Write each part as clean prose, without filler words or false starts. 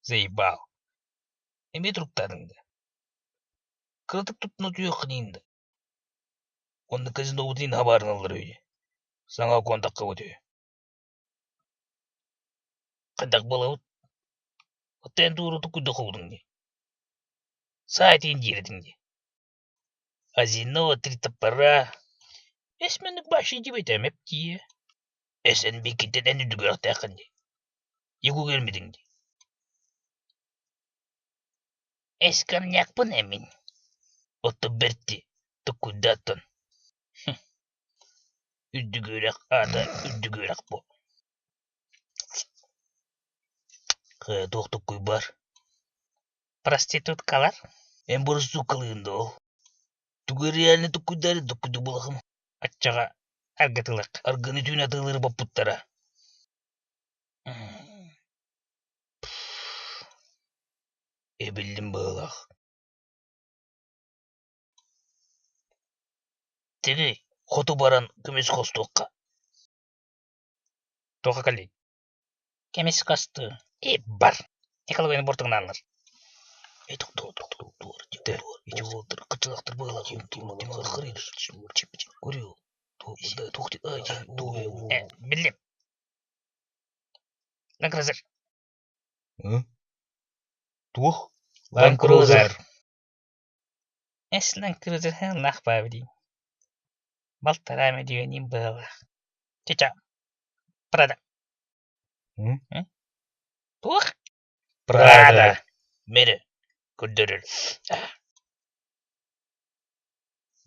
Заебал. Эмиэ туруктаатыҥ да? Кыратык туттан утуйуоххун иһин да? Уонна казинобутун иһин хабаарыналлар үһү дии. Саҥа окуон таххабыт үһү. Хайдах буолабыт? Оттон эн туора туккуйда холбутуҥ дии. Саа этиин диир этиҥ дии. Азино, три топора. Эс маннык башы диэбэтэ мэп дии. Эс эн бииккиттэн эн үрдүгүрэхтээххин дии. Егу кэлбитиҥ дии. Эс коньякпын эмин. Оттон бэрт дии, туккуйдааттан. Үрдүк үөрэх аата үрдүк үөрэх буо. Хайа туох туккуй баар? Проституткалар? Эн боростууккалыыгын да ол? Тугу реально туккуйдаары туккуйдук булахым? Оччоҕо аргытылык. Аргыны түүн атыылыыры боппуттара. Эбиллим быһыылаах. Тигий, хоту баран көмүс хостуохха. Туохха кэллий? Кэмис хостуу. Э, бар. Экологияны буортугунааннар. Э, тохтоо, тохтоо, ити уолтар кычылахтар быһыылаах. Э, биллим. Land Cruiser. Туох? Land Cruiser. Эс Land Cruiser һыаллаах баабы дии. Балтараа мөлүйүөнүн быһыылаах. Чыча. Прада. Туох? Прада. Мэри. Көрдөрөр.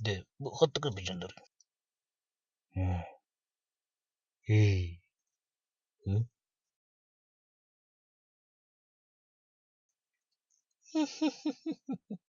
Дэ, бу хаттык быдьаннар. Эй.